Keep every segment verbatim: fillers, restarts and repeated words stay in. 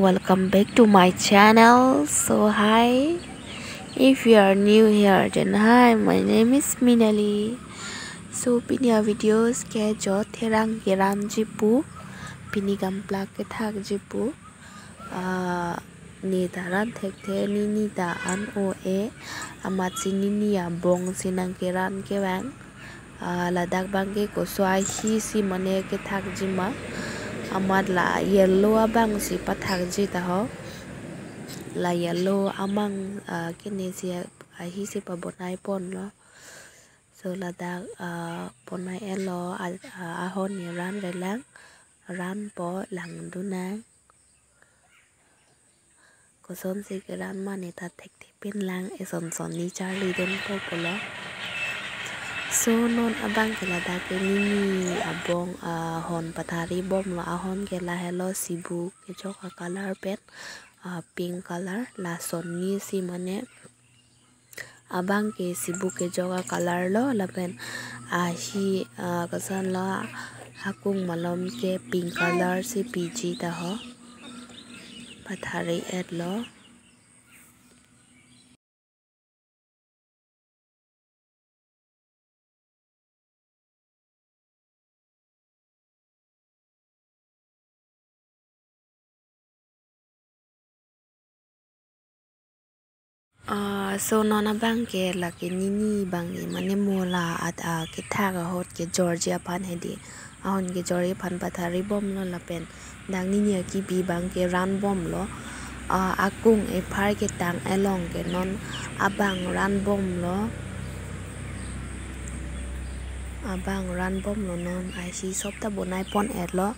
Welcome back to my channel. So hi, if you are new here, then hi, my name is Minali. So pini a-videos ke jo therang keranji pu, pini gamplak kethakji pu. Ah, ne ta ran thekthe, nini ta an-o-e, amatsi nini abong si nangkeran kevang. Ah, ladak abangke koso ahi si mane kethakji ma. Amat la yellow abang si pathakji ta ho. La yellow amang, ah, kene si ahi si pabonai ponlo. So ladak, ah, ponai etlo, ah, ah, ahon ne ran relang, ranpo, langdun nang. Kosonsi keran ma ne ta thekthe pinlang, eson son ne charlidunpo pulo. So non abangke ladak ke nini abong, ah, ahon pathari bomlo, ahon ke lahelo, sibu kejok a-color pen, ah, pink color, lason ne si mane abangke sibu kejok a-color lo, lapen ahi, ah, kosonlo, akung malom ke pink color si piji ta ho. Pathari etlo. Ah, so non abangke lake nini abangke mane mo la at, ah, kethak ahut kejorji aphan hedi. Ahon kejorji aphan pathari bomlo lapen dak nini akibi abangke ran bomlo. Ah, akung ephar ketang along ke non abang ran bomlo. Abang ran bomlo non, ahi sop ta bonai pon etlo.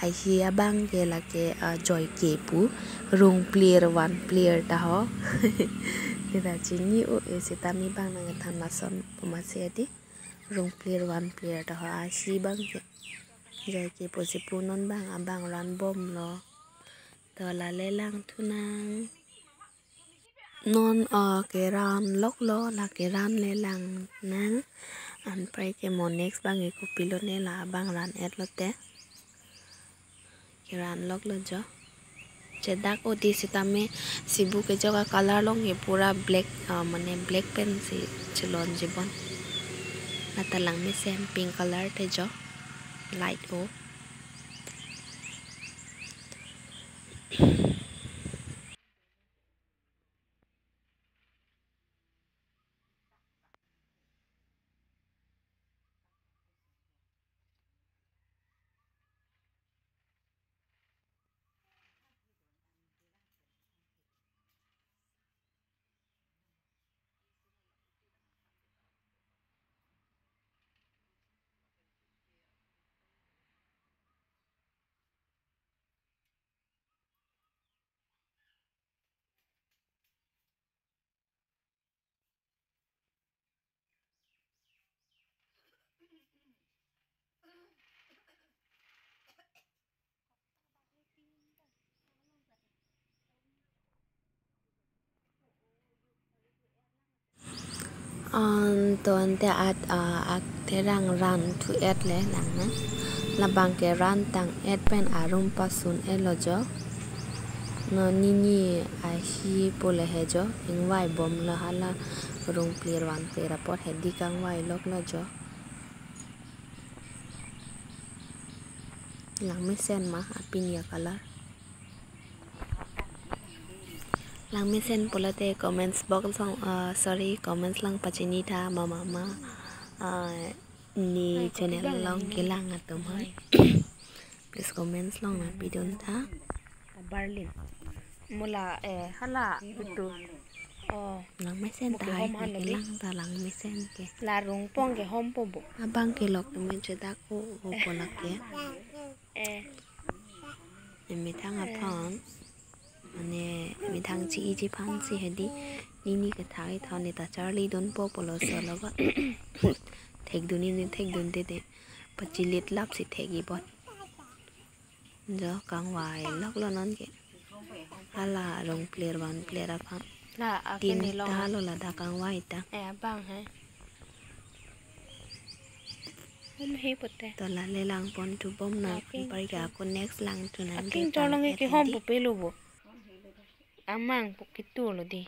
Ahi abangke lake, ah, joike pu, rongplir vanplir ta ho. Kita chini-o-e sitame abang nangkethan lason pu masi hedi. Rongplir vanplir ta ho. Ahi abangke joike pusi pu, non abang abang ran bomlo. To lale langthu nang. Non, ah, keran loklo, la keran le lang nang. Anpar ke mo next abangke kopilo ne la abang ran etlo te. Keran loklo jo. Chedak o di sitame sibu kejok a-color along ke pura black, ah, mane black pen si chelonji bon. La ta langmesen, pink color te jo. Light o. An to ante at, ah, ak therang ran thu et le lang na. Labang ke ran tang et pen arum pasun etlo jo. Non nini ahi pule he jo. Ingvai bomlo, hala rongplir vanplir apot hedi kangvai loklo jo. Langmesen ma apin ya color. Langmesen pulote comments box along, ah, sorry, comments along pachini tha mama ma, ah, ne channel along kelang atum hai. Please comments along na pidun tha. Berlin. Mula, eh, hala itu. Oh. Langmesen ta hai, hom han ke lake lang ta langmesen ke. La rongpong ke hompo bo. Abang ke lok temen chedak o, o kolak ke. Eh. Methang aphan. Mane methang chi-iji aphan si hedi. Nini kethak-i tha ne ta charlidunpo pulo solo ba. Thekdun ne thekdun te te. Pachilit lap si thek-i bot. Jo kangvai loklo non ke. Hala rongplir vanplir aphan. La, a, tin kene long ta a. Lo ladak kangvai ta. Eh, abang he. Hom he pote. To lale lang pon thu bom na. Aking parga ko next lang thu nang. Aking ke chorlong tang ke et hom hedi. Pu pelo bo. amang pu ketur lo dei.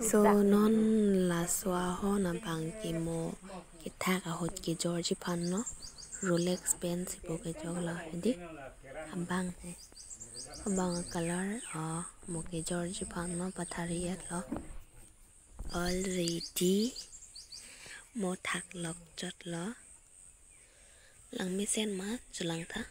So non laso ahon abang ke mo kethak ahut kejorji aphan lo, Rolex pen si pu kejok lo dei. Abang he, abang color, oh, mo kejorji aphan lo, pathari-et lo. Already mo thak lok chot lo. Langmesen ma chelangtha.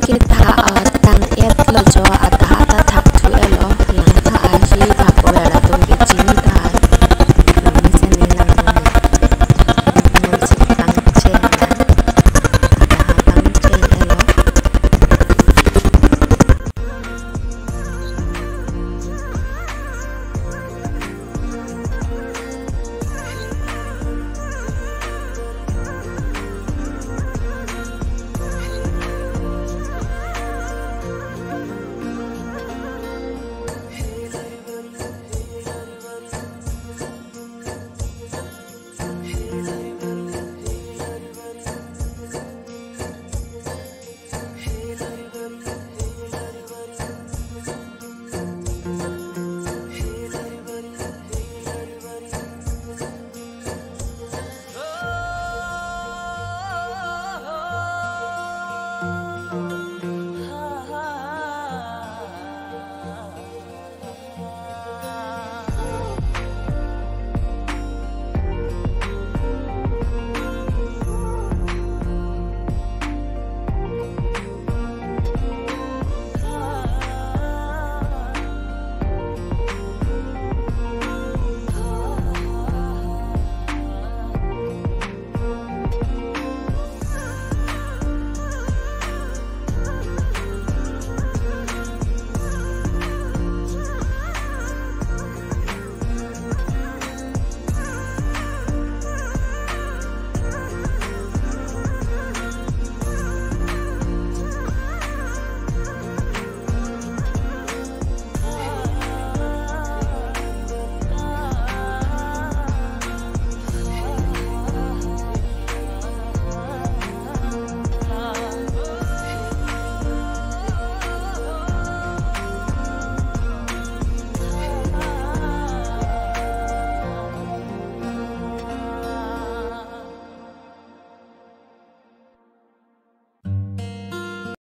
ketha